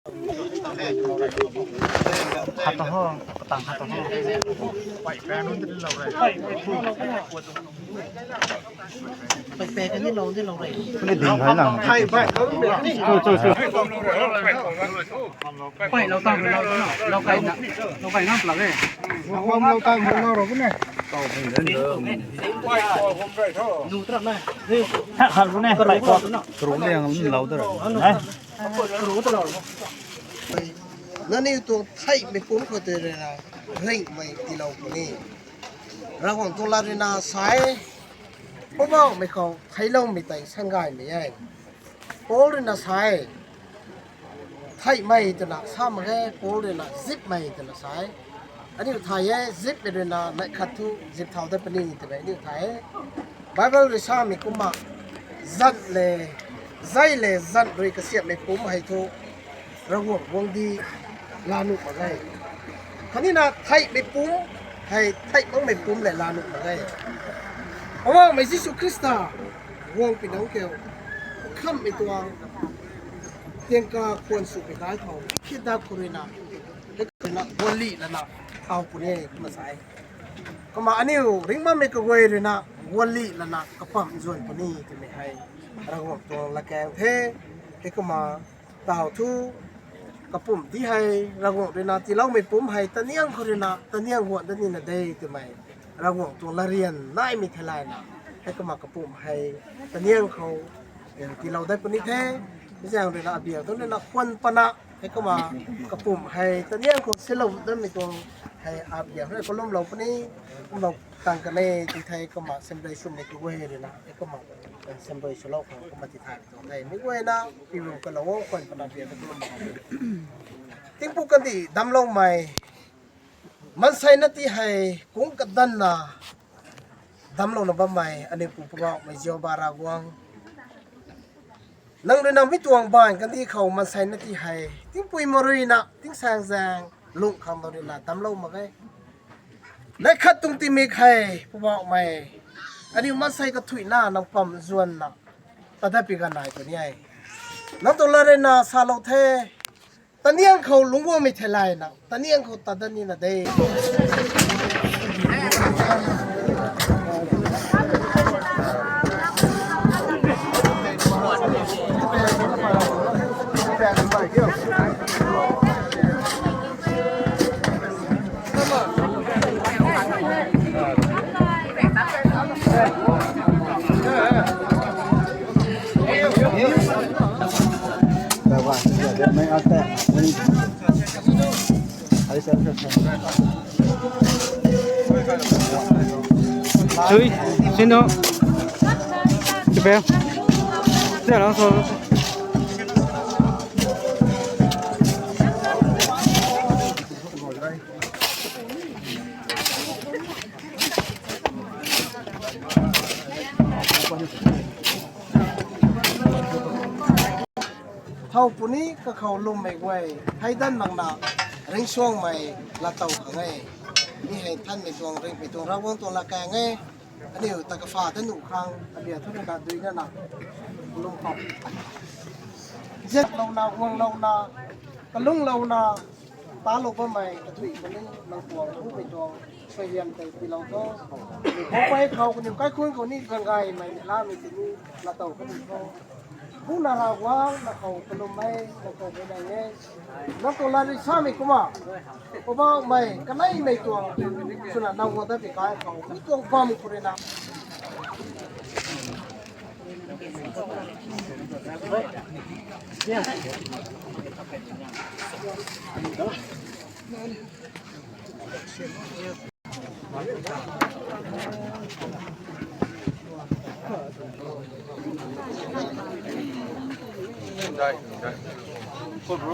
ຮັດຕະຫໍ່ ຕັ້ງຮັດຕະຫໍ່ ໄປແປກັນນີ້ລອງ ນີ້ລອງໄດ້ ໄປ ໄປ ເຮົາຕັ້ງ ເຮົາ ເຮົາໄປນຳ ເຮົາໄປນຳປະເດ ເຮົາຕັ້ງ ເຮົາເຮົາ ເຮົາ ນະນີ້ຕົວໄທໄມປຸ້ມເຂົາເຕີເລນາ ເລັ່ງໄມຕິເລົາໂກນີ ລະຫວ່າງຕົວລາເລນາສາຍ ເພາະວ່າໄມເຂົາໄທເລົາໄມໄຕສັງກາຍໄມໃຫຍ່ ໂປເລນາສາຍ ໄທໄມຕະນະສາມແຮ ໂປເລນາຊິບໄມຕະນະສາຍ ອານິວໄທແຮ ຊິບເມເຣນາ ໄລຄັດທຸ ຊິບເທົ່າໄດ້ປະນີ ແຕ່ໄມອານິວໄທ ໄບເບິນເຣຊາ ມີກຸມມາ ຈັນເລ ໃຈເລ ຈັນເຣກະສຽບ ມີກຸມໄຮທຸ ລະຫວ່າງ ຫວ່າງດີ ລານຸມະໄລ ຄະນິນາ ໄທໄມປຸ້ມ ໄທ ໄທເມືອງໄມປຸ້ມ ແລະ ລານຸມະໄລ ເພາະວ່າໄມເຢຊູຄຣິສຕາ ຫວ່າງປີນາງແກ້ວ ຄຳໄອຕົວ ຕຽງກາຄວນສຸໄປກາຍເຂົາ ຄິດດາຄຸເຣນາ ເຮັດນະ ວັນລີລະນະ ເອົາປຸເນ ມາສາຍ ກະມາອານິວ ຣິງມາເມກະເວເຣນາ ວັນລີລະນະ ກະປຳຈວນປຸນີ ທີ່ໄມໃຫ້ ລະຫວ່າງຕົວລະແກງເທ ເຮັດກະມາ ຕາວທູ ກະປຸ້ມທີ່ໄຮ ລະຫວ່າງເຣນາ ທີ່ລາວໄມປຸ້ມໄຮ ຕະນຽງໂຄເຣນາ ຕະນຽງຫວນຕະນິນນະເດ ທີ່ໄມ ລະຫວ່າງຕົວລະຮຽນ ນາຍມີໄທລາຍນະ ເຮັດກະມາ ກະປຸ້ມໄຮ ຕະນຽງເຂົາ ເອີ ທີ່ລາວໄດ້ປະນິເທ ທີ່ແຈ້ງເຣນາ ອາບຽວ ຕົວເຣນາ ຄວັນປະນະ ໃຫ້ກະມາ ກະປຸ້ມໄຮ ຕະນຽງຄົນເຊໂລ ເດີນມີຕົວ ໄຮອາບຢາ ໃຫ້ກະລົມເລົ່າປະນີ ກະມາ ຕັງກະເນ ທີ່ໄທກະມາ ເຊັມໄດຊຸມໃນກະເວເດນະ ໃຫ້ກະມາ ເຊັມໄດຊຸໂລ ກະມາ ທີ່ໄທຕົວໄທ ມີເວນາ ປີວງກະລະວົງ ຄົນປະນາບຽ ກະລົມເຮົາ ຕິງປູກກັນດີ ດຳລົງໃໝ່ ມັນໄຊນະຕິໄຮ ກຸງກະດັນນາ ດຳລົງນະບາໃໝ່ ອານິວປູປະເວົ້າ ໄມເຈວບາຣາກວາງ ນັງເຣນາ ມິຕວງບານກັນດີເຂົາ ມັນໄຊນະຕິໄຮ ຕິງປຸຍມະຣີນະ ຕິງແຊງແຊງ ລຸງຄຳມະຣີນະ ດຳລົງມາໄກ ໄລຄັດຕຸງຕິມິກໄຮ ປະເວົ້າໃໝ່ ອານິວມັນໄຊກະທຸຍນາ ນັງປຳຈວນນະ ຕາດາປີການາຍຕົວໃຫຍ່ ນັງໂຕລາເຣນາ ຊາໂລເທ ຕະນຽງເຂົາລຸງວໍມີແທລາຍນະ ຕະນຽງເຂົາຕາດານີນະເດ. Sui, sino? Chupeo. Sino? ເທົ່າປູນີ້ກະເຂົ້າລົມໄມໄວ ໄຮດັນມັງນາ ເລັ່ງຊ່ວງໄມ ລາເຕົາຂະໄງ ມີໄຮທັນໄມຕົວເລັ່ງໄມຕົວລາວອງຕົວລາແກໄງ ອານິວຕະກະຟ້າທະນຸຄັງ ອາເບຍທຸນະນາດຸຍນະນະ ລົມເຂົ້າ ເຈັດເຫຼົ່ານາ ຫວ່າງເຫຼົ່ານາ ກະລຸງເຫຼົ່ານາ ຕາໂລບະໄມ ກະທຸຍກະລຶງ ນາງກວາງ ຮູ້ໄປຕອງ ສະຫຽນໄປຕີເຫຼົ່າໂຕ ເຂົາໄປເຂົາກະນິວກາຍຄຸນເຂົານີ້ ກະໄງໄມລາມີຕິນີ ລາເຕົາກະນິວໂຕ ຜູ້ນາລາວາງ ນາເຂົາກະລົມໄມ ນາເຂົາໄປໄດ້ແນ່ ນາໂຕລາລິຊາມີກຸມາ ປະເວົ້າໃໝ່ ກະໄນໃນຕົວ ສຸນະນາງວອນຕາປີກາຍເຂົາ ມີຕົວຄວາມຄຸເຣນາ ໄດ້ ໄດ້ ໂຄດໂຣ.